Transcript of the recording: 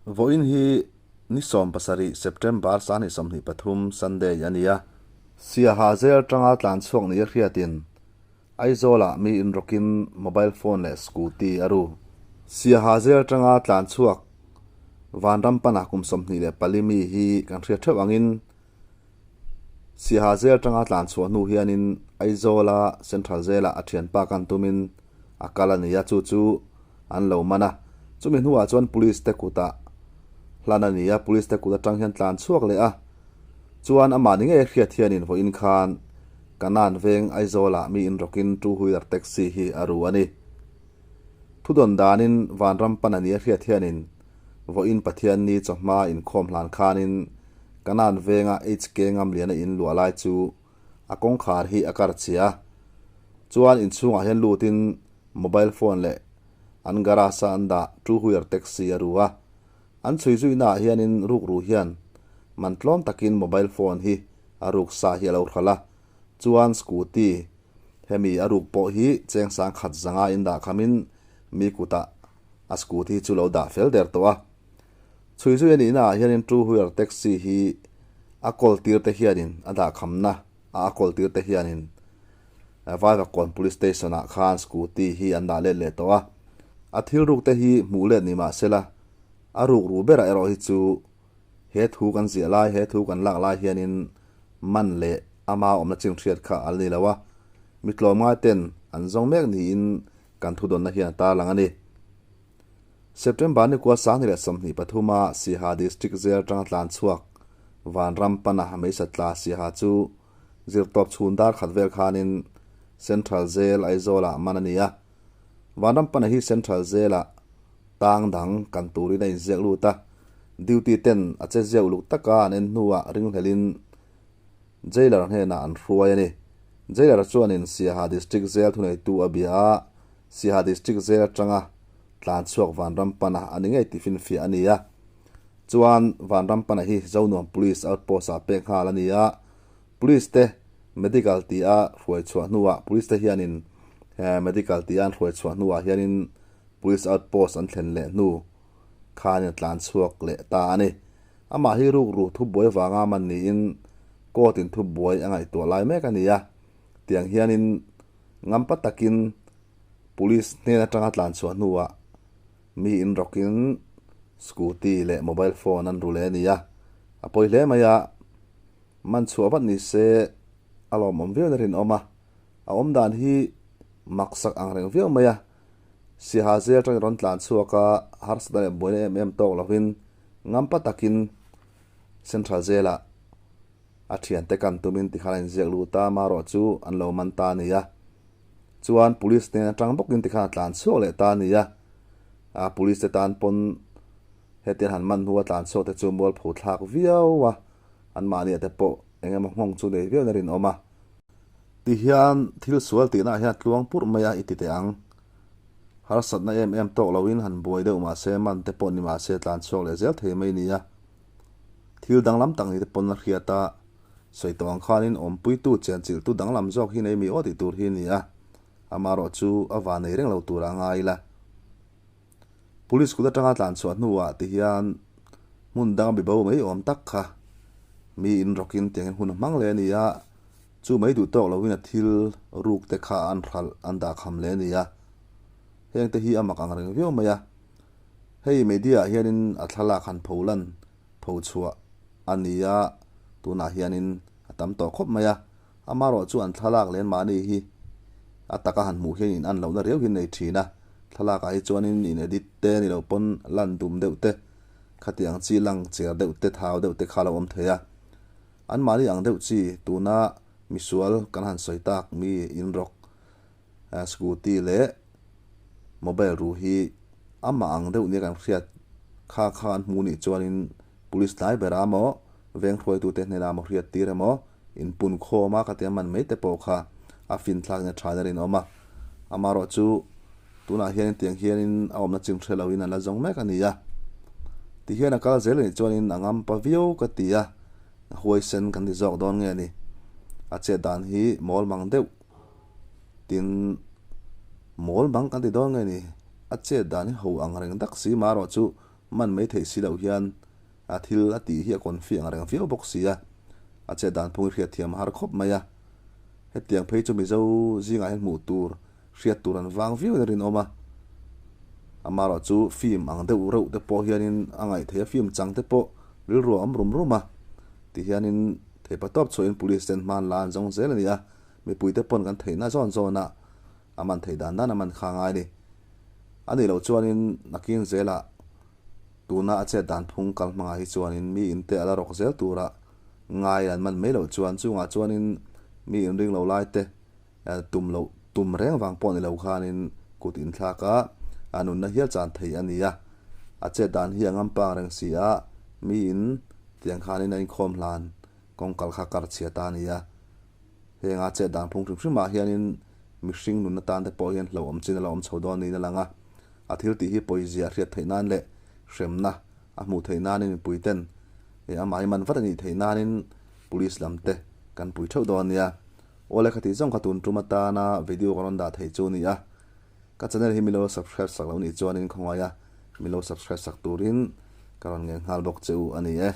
Vawiin hi ni 17 September 2023 Sunday a ni a. Siaha zel atanga tlan chhuak ni a hriatin Aizawlah mi inrawkin mobile phone leh scooty a ru. Siaha zel atanga tlan chhuak Vanram pana kum 24 mi hi kan hriat theuh angin Siaha zel atanga tlan chhuah hnu hianin Aizawla Central Jail-ah a thianpa kan tumin a kal a ni a, chu chu an lo man a. Chumi hnuah chuan Police te kutah hlan a ni a, Police te kut atang hian tlan chhuak leh a. Chuan amah ni ngei a hriat hianin vawiin khan Kanan veng Aizawlah mi inrawkin two wheeler taxi hi a ru a ni. Thudawn danin Vanram pan a ni a hriat hianin vawiin Pathianni chawhma inkhawm hlan khanin Kanan venga HK Ngamliana in luah lai chu a kawngkhar hi a kar chhia a. Chuan inchhungah hian lutin mobile phone leh an garage a an dah two wheeler taxi a ru a. An chhui zuihnaah hianin rukru hian man tlawm takin mobile phone hi a ruk sa hi a lo hral a. Chuan scooty hemi a ruk pawh hi cheng sang khat zanga in dah khamin mi kutah a scooty chu lo dah fel der tawh a. Chhui zui a nihnaah hianin two wheeler taxi hi a kawl tir te hianin a dah khamna a a kawl tir te hianin Vaivakawn Police Station ah khan scooty hi an dah let leh tawh a. A thil ruk te hi hmuh let ni mah sela a ruk ru berah erawh hi chu he thu kan ziah lai he thu kan lak lai hianin man leh ama awmna chin hriat kha a la ni lo a. Mi tlawmngai ten an zawng mek niin kan thudawnna hian a tarlang a ni. September ni kua 2023 a Siaha District Jail atanga tlan chhuak Vanram pana Meisa tla Siaha chu zirtawp chhun dar khat vel khanin Central Jail Aizawl-ah man a ni a. Vanram pana hi Central Jail-ah tang dang kan turin a inziak lut a, duty ten a che ziak uluk taka an en hnuah ringhlelin Jailer hnenah an hruai a ni. Jailer chuanin Siaha District Jail thuneitu a bia a, Siaha District Jail atanga tlan chhuak Vanram Pana a ni ngei tih finfiah a ni a. Chuan Vanram Pana hi Zonuam Police Outpost ah pek nghal a ni a, Police te Medical tih a hruai chhuah hnuah Police te hianin Medical tih a an hruai chhuah hnuah hianin Police Outpost an thlen leh hnu khanin a tlan chhuak leh ta a ni. Amah hi rukru thubuai vanga man niin court in thubuai a ngaihtuah lai mek a ni a, tiang hianin ngampa takin police hnen atanga tlan chhuah hnuah mi in rawkin scooty leh mobile phone an ru leh a ni a, a pawi hle mai a, man chhuah vat ni se a lawmawm viau na rinawm a, a awm dan hi maksak ang reng viau mai a, Siaha zel atangin rawn tlan chhuak a, harsatna leh buaina em em tawk lovin ngampa takin Central Jail-ah a thiante kan tumin tikhan a inziak lut a, amaherawh chu an lo man ta a ni a. Chuan Police hnen atang bawkin tikhan a tlan chhuak leh ta a ni a. A Police te tan pawn hetiang han man hnu a tlan chhuak te chu mualpho thlak viau a, anmahni ah te pawh eng emaw nghawng chu nei viau na rinawm a. Tihian thil sual tihna ah hian a tluang purh mai a i ti teh ang. Harsatna em em tawk loin han buai deuh mah se man te pawh ni mah se tlan chhuak leh zel thei mai nia. Thil danglam tak ni te pawn a hriat a, sawi tawh ang khanin awmpuitu chenchilhtu danglam zawk hi nei mi aw tih tur hi a ni a, amaherawh chu a van nei reng lo tur a ngai ila. Police kut atanga tlan chhuah hnuah ti hian hmun danga bibo mai awm tak kha mi in rawkin tiangin hun a hmang leh a ni a, chu mai duh tawk loin a thil ruk te kha an hralh an dah kham leh a ni a, heng te hi a mak ang reng viau mai a. Hei media ah hianin a thlalak han pho lan pho chhuah a ni a, tunah hianin a tam tawh khawp mai a, Amaherawh chu an thlalak len mahni hi a taka han hmuh hian in an lohna riau hi nei thin a, thlalakah hi chuanin in edit te ni lo pawn lan dum deuh te, khatiang chi lang cher deuh te thau deuh te kha a lo awm thei a. An mahni ang deuh chi tuna misual kan han sawi tak mi inrawk scooty leh mobile ru hi amah ang deuh nia kan hriat kha kha an hmuh nih chuanin police tlai berah emaw veng hruaitute hnenah emaw hriat tir emaw inpun khawm a khatia man mai te pawh kha a fin thlak in a tha ner in a awm a, amaherawh chu tunah hian tiang hianin a awmna chin hre loin an la zawng mek a ni a, tihian a kal zel anih chuanin a ngampa viau ka ti a, huaisen kan ti zawk dawn nge a ni, a chet dan hi mawl mang deuh tin mawl mang kan ti dawn nge a ni, a chet dan hi ho ang reng dak si maherawh chu. Man mai theih si loh hian a thil a tih hi a confi ang reng viau bawk si a, a chet dan phung hi hriat thiam a har khawp mai a. Hetiang phei chu Mizo zingah hian hmuh tur, hriat tur an vang viau in a rinawm a. Amaherawh chu film ang deuh reuh te pawh hianin a ngaih theih a, film chang te pawh rilru a awm rum rum a. Tihianin theipa tawp chhuahin police ten hman la an zawng zel a ni a, mipuite pawn kan theihna zawn zawn a, a man theih dan dan a man kha a ngai a ni. A nih loh chuanin nakin zelah tuna a chet dan phung kal hmangah hi chuanin mi inte a la rawk zel tura ngai an man mai loh chuan chungah chuanin mi inring lo lai te tum loh tum reng vang pawh ni lo khanin kut inthlak a, a nunna hial chan thei a ni a. A chet dan hi a ngampang reng si a, mi in tiang khanin a inkhawm hlan kawngkal kha kar chhia ta a ni a. Heng a chet dan phung hrim hrimah hianin mihring nunna tan te pawh hian hlauhawm chin a la awm chho dawn niin a lang a. A thil tih hi pawizia a hriat theih nan leh hremna a hmuh theih nanin mipui ten amah hi man vat a nih theih nanin police lam te kan pui theuh dawn a nia. Awle khatih zawng kha tun tum atana video ka rawn dah thei chu a ni a. Ka channel hi milo subscribe sak lo nih chuanin khawngaih a milo subscribe sak turin ka rawn ngen nghal bawk che u a ni e.